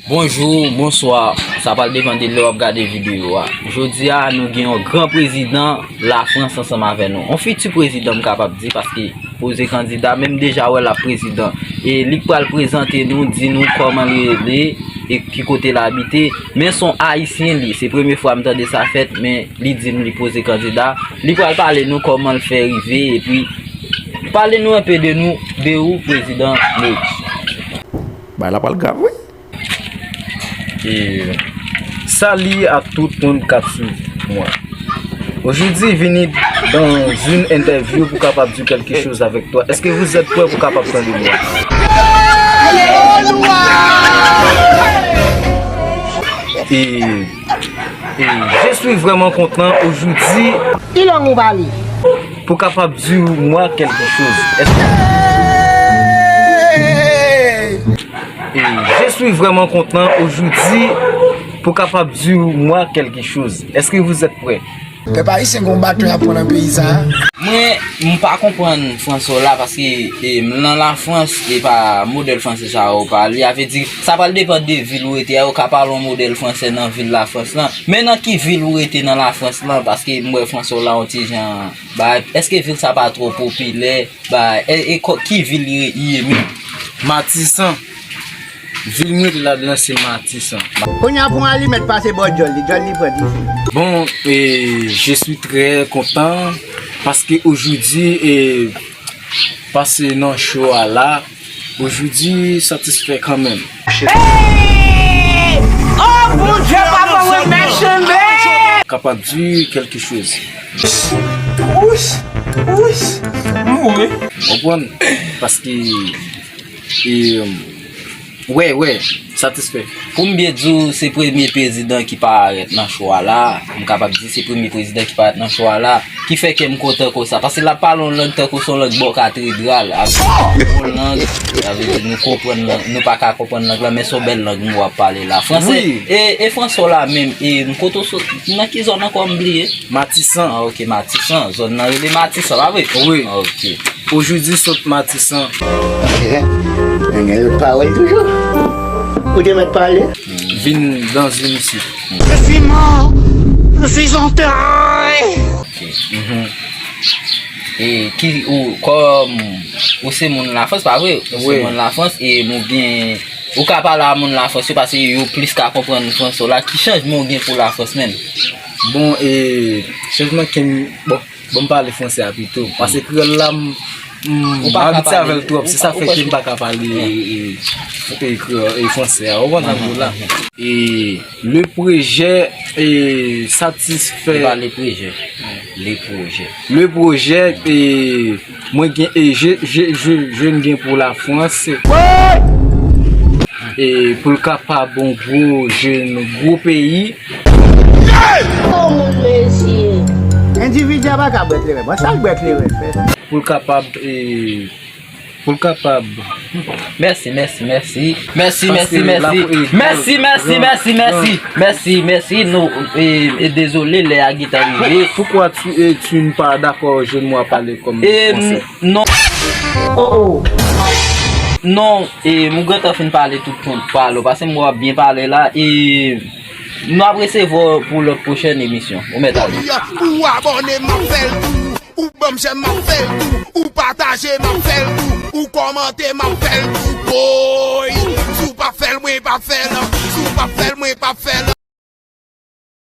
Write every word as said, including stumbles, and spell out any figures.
Bonjou, bonswa. Sa pral depann de lè w ap gade videyo a. Jodi a, nou gen yon gran prezidan Lafrans ansanm avè nou. Yon fiti prezidan, m kapab di, paske poze kandida, men m deja wè l ap prezidan. E li k pral prezante nou, di nou kòman li rele, e ki kote l abite. Men s on Ayisyen li. Se premye fwa m tande sa fèt, men li di m li poze kandida. Li pral pale nou kòman l fè rive, epi pale nou enpe de nou, de ou, prezidan Moïse. Bagay la pral grav, wi. E, salut à tout moun k ap swiv mwen. Aujourd'hui, vini dans une interview pour capable dire quelque chose avec toi. Est-ce que vous êtes prêts pour capable tande mwen? E, e, je suis vraiment content aujourd'hui. Ki lang ou pale? Pour capable dire moi quelque chose. Est-ce que E, je suis vraiment content aujourd'hui pour capable dire moi quelque chose. Est-ce que vous êtes prêts? Pèp ayisyen gon baton y ap pran nan peyi sa a. Mwen, m pa konprann fransè w la, paske, e, m nan Lafrans, e pa modèl fransè sa yo pale. A vle di, sa pral depann de vil ou rete a, yo ka pale yon modèl fransè nan vil Lafrans lan. Men nan ki vil ou rete nan Lafrans lan, paske m wè fransè w la yon ti jan, ba, èske vil sa pa twò popilè? Ba, e, e kò, ki vil li ye menm? Matisan. Vil mwen rete ladan se Matisan. Kounye a pou yon alimèt pase bò djòl li, djòl li pran dife. Bon, e, je suis très content paske aujourd'hui, e, pase nan show a la, aujourd'hui satisfè kanmenm. Hey! Oh, Bondye, papa, mwen mèchan, men! Kapab di quelque chose. Wouch! Wouch! M mouri. Konprann? Paske, e, wè, wè, satisfè. Pou m byen di w, se premye prezidan ki parèt nan show a la. M kapab di se premye prezidan ki parèt nan show a la. Ki fè kè m kontan konsa. Paske l ap pale yon lang tankou se yon lang bò katedral. Avèk yon lang, sa vle di nou konprann lang, nou pa ka konprann lang lan, men se yon bèl lang nou ap pale la. Fransè, wi. E, e fransè w la menm, e m kote w sot, nan ki zòn ankò m bliye? Matisan. Ah, ok, Matisan. Zòn nan rele Matisan, pa vre? Wi. Ah, ok. Aujourd'hui sot Matisan. Nèg la gen lòt pawòl toujou. Ou te mèt pale. Vin dans une ici. Je suis mort. Je suis enterré. Ok. Mhm. E ki, ou, kòm ou se moun Lafrans, pa vre? Ou se, wi, moun Lafrans, e ou gen, ou ka pale a moun Lafrans yo, paske yo plis ka konprann fransè w la. Ki chanjman ou gen pou Lafrans menm? Bon, e chanjman ke m, bon, bon, m pale fransè a pito. Paske kreyòl la, m, m, m abitye avè l twòp. Se sa fè ke m pa ka pale, e, e, e, kreyòl, e, fransè a. Ou konprann sa m di w la? E le projet, e, satisfè. Se pa le projet. Le projet. Le projet, e, mwen gen, e, je, je, je, je gen pou Lafrans. E pou l kapab yon gwo jèn, gwo peyi. Oh, mon mesye! Endividi a pa ka bwè kleren. Bon, sa k bwè kleren fè? Pou l kapab, e, pou l kapab. Mèsi, mèsi, mèsi. Mèsi, mèsi, mèsi. Mèsi, mèsi, mèsi, mèsi. Mèsi, mèsi. Nou, e, e dezole, lè a gentan rive. Pourquoi tu, e, tu ne pas d'accord, je ne vois pas le comme français? Non. Oh, oh. Non, e, m gentan fin pale tout, tout pale w, paske m wè w ap byen pale la, e nou ap resevwa w pou lòt pwochèn emisyon. Ou mèt ale. Ou abòne, m ap fè l tou. Ou ban m jèm, m ap fè l tou. Ou pataje, m ap fè l tou. Ou kòmante, m ap fè l tou. Boy, si w pa fè l, mwen pa fè l. Si w pa fè l, mwen